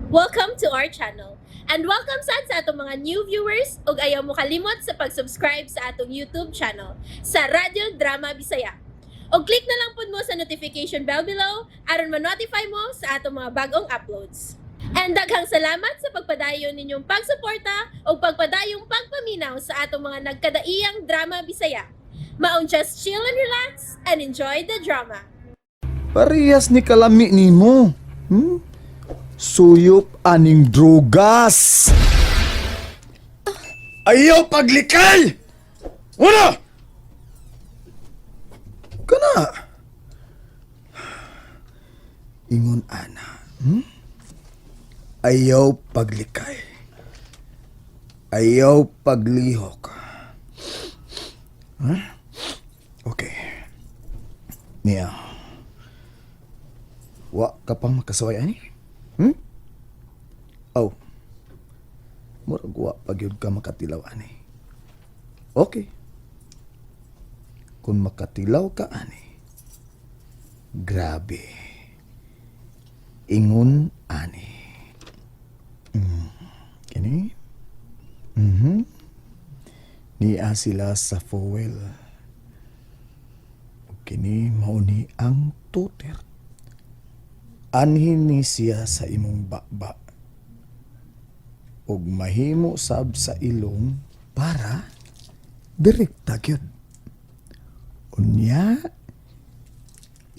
Welcome to our channel. And welcome sad sa atong mga new viewers ug ayaw mo kalimot sa pag-subscribe sa atong YouTube channel sa Radyo Drama Bisaya. Og click na lang pud mo sa notification bell below aron ma-notify mo sa atong mga bagong uploads. And daghang salamat sa pagpadayon ninyong pagsuporta ug pagpadayong pagpaminaw sa atong mga nagkadaiyang drama Bisaya. Maong just chill and relax and enjoy the drama. Parehas ni kalami nimo. Suyop aning drugas. Ayaw paglikay! Una! Kana! Ingon ana. Ayaw paglikay. Ayaw paglihok. Huh? Okay. Niya. Wa ka pang makasaway ani? Hmm? Oh. Murag wa pa gyud ka makatilaw ani. Okay. Kung makatilaw ka ani, grabe. Ingon ani. Kini? Nia sila sa fuel. Ug kini mao ni ang tuter. Anhin ni siya sa imong baba. Ug mahimo sab sa ilong para direkta gyud. Unya,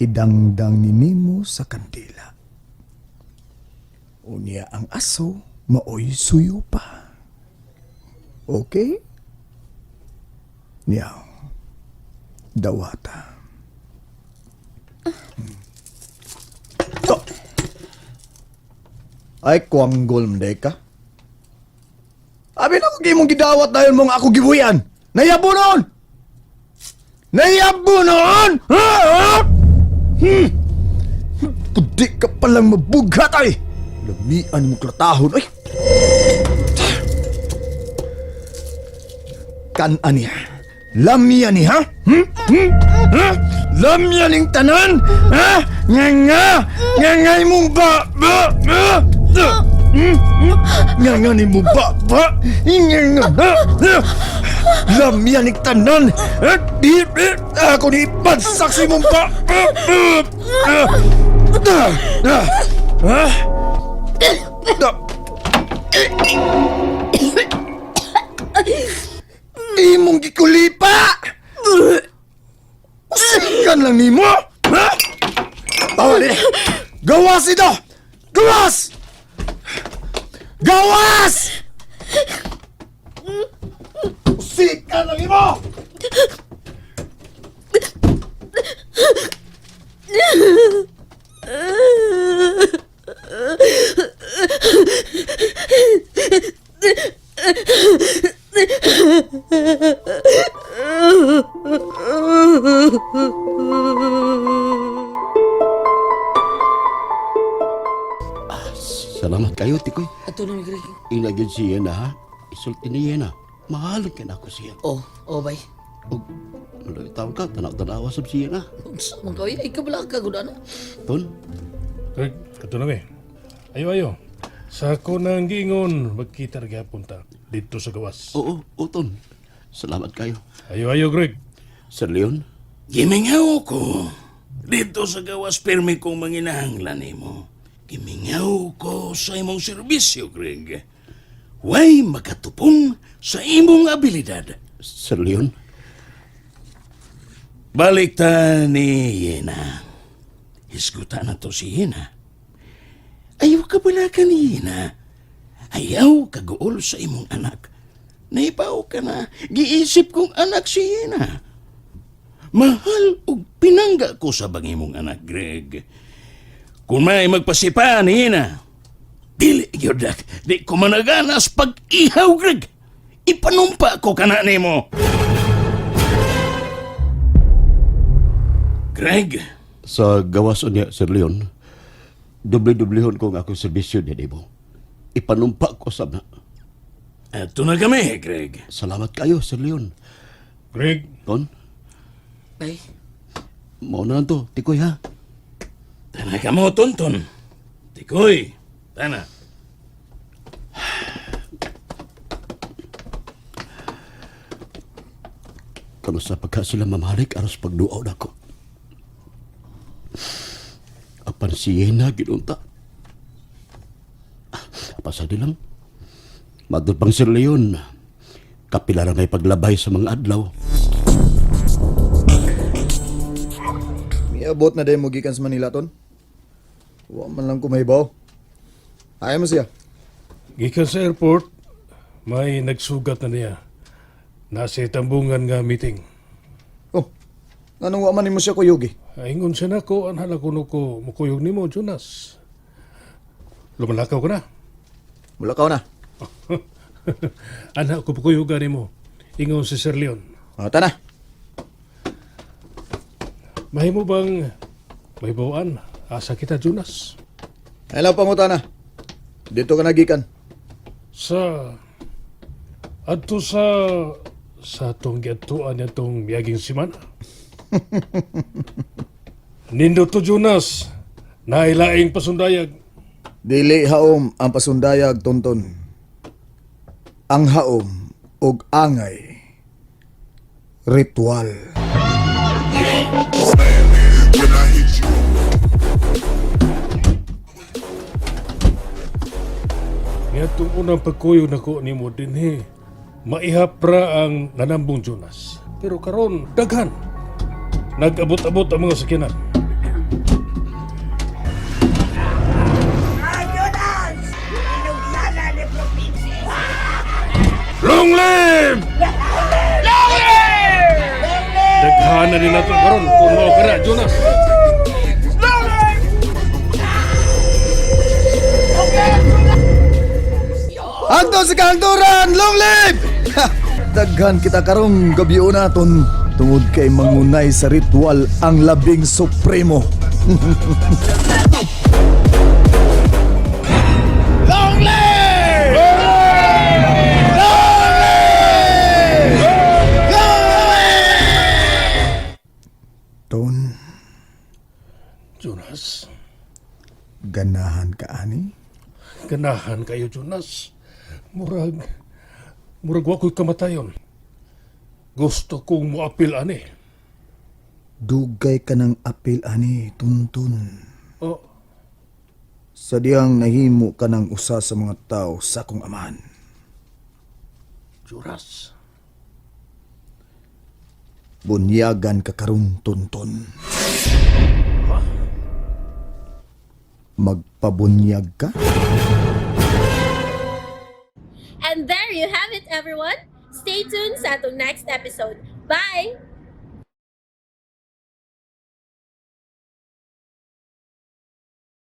idangdang ni nimo sa kandila. Unya ang aso maoy suyo pa. Okay? Niyaw. Dawata. To. Ay, kuanggol mday ka. Abi na ko imong gidawat dayon mong ako gibuyan. Nayabo noon! Nayabo noon! Ha? Hmm. Kundi ka palang mabughat ay! Lamian mo klatahon ay! Kan-an niya. Lamya ni ha? Hmm? Hmm? Ha? Lamya ning tanan? Ha? Nga nga! Nga nga imong ba? Ba? Ba? Hmm? Hmm? Nga nga ni mo ba? Ba? Nga nga ha? Ha? Lamya ning tanan? Ha? Di, di, ako ni ipansak sa imong ba? Ba? Ba? Ha? Da! Da! Ha? Da! Imong gikulipa! Usikan lang nimo! Ha? Tawa ni! Gawas ito! Gawas! Gawas! Usikan lang nimo! Salamat kayo, Tikoy. Ato na, Greg. Ina gyud siya na, ha? Isulti niya na. Mahal ka na ako siya. Oh, oh, bay. Og, malo tawag ka, tanaw-tanawa sab siya na. Unsa man ka, ay kabala ka gud ana. Ton, Greg, kato na mi. Ayo, ayo. Sa ako nang giingon, magkita na gyapon ta dito sa gawas. Oo, oo, Ton. Salamat kayo. Ayo, ayo, Greg. Sir Leon, Gimingaw ko. Dito sa gawas pirmi kong manginahanglan nimo. Gimingaw ko sa imong serbisyo, Greg. Way makatupong sa imong abilidad. Sir Leon, Balik ta ni Yena. Hisguta na to si Yena. Ayaw ka bala ka ni Yena. Ayaw kaguol sa imong anak. Naibaw ka na. Giisip kong anak si Yena. Mahal og pinangga ko sa bang imong anak, Greg. Kung may magpasipa ni Yena, dili gyud dak. Di ko managanas pag-ihaw, Greg. Ipanumpa ko kana nimo. Greg, Sa gawas niya, Sir Leon, doble-doblehon ko ang akong serbisyo niya, Debo. Ipanumpa ko sab na. Ato na kami, Greg. Salamat kayo, Sir Leon. Greg, Ton, Bay, mao na lang to. Tikoy, ha? Tana ka mo, Tonton. Tikoy, tana. Nahadlok na sa pagka sila mamalik aros pagduaw nako. Apan si Yena ginunta. Pasadi lang. Madod pang Sir Leon. Kapila na may paglabay sa mga adlaw. Miabot na dahil mo gikan sa Manila, ton. Wa man lang kumahibaw. Ayaw mo siya. Gikan sa airport, may nagsugat na niya. Nasa tambungan nga meeting. Oh, nganong wa man nimo siya kuyugi? Ingon siya nako, anhala kuno ko mukuyog nimo, Jonas. Lumalakaw ka na. Mulakaw na. Anha ko pukuyugan nimo. Ingon si Sir Leon. Ah, tana. Mahimo bang mahibawan? Asa kita, Jonas? Ay lang pangutana. Dito ka nagikan. Sa adto sa atong giadtuan atong miyaging simana. Nindot to Jonas, nailaing pasundayag. Dili haom ang pasundayag tonton. Ang haom og angay ritual. Ngadtong unang pagkuyog nako nimo dinhi, maihap ra ang nanambong Jonas. Pero karon daghan. Nag-abot-abot ang mga sakyanan. Long live! Daghan na nila to karon kung mao ka na, Jonas. Hangtod sa kahangturan! Long live! Ha! Daghan kita karong gabi naton tungod kay mangunay sa ritual ang labing supremo. Long live! Long live! Long live! Ton, Jonas, ganahan ka ani? ganahan kayo Jonas. Murag murag wa ko'y kamatayon. Gusto kong moapil ani. Dugay ka ng apil ani, tuntun. Oh, Sa diyang nahimo ka ng usa sa mga tao sa akong amahan. Jonas. Bunyagan ka karong tunton. Magpabunyag ka? And there you have it, everyone. Stay tuned sa atong next episode. Bye!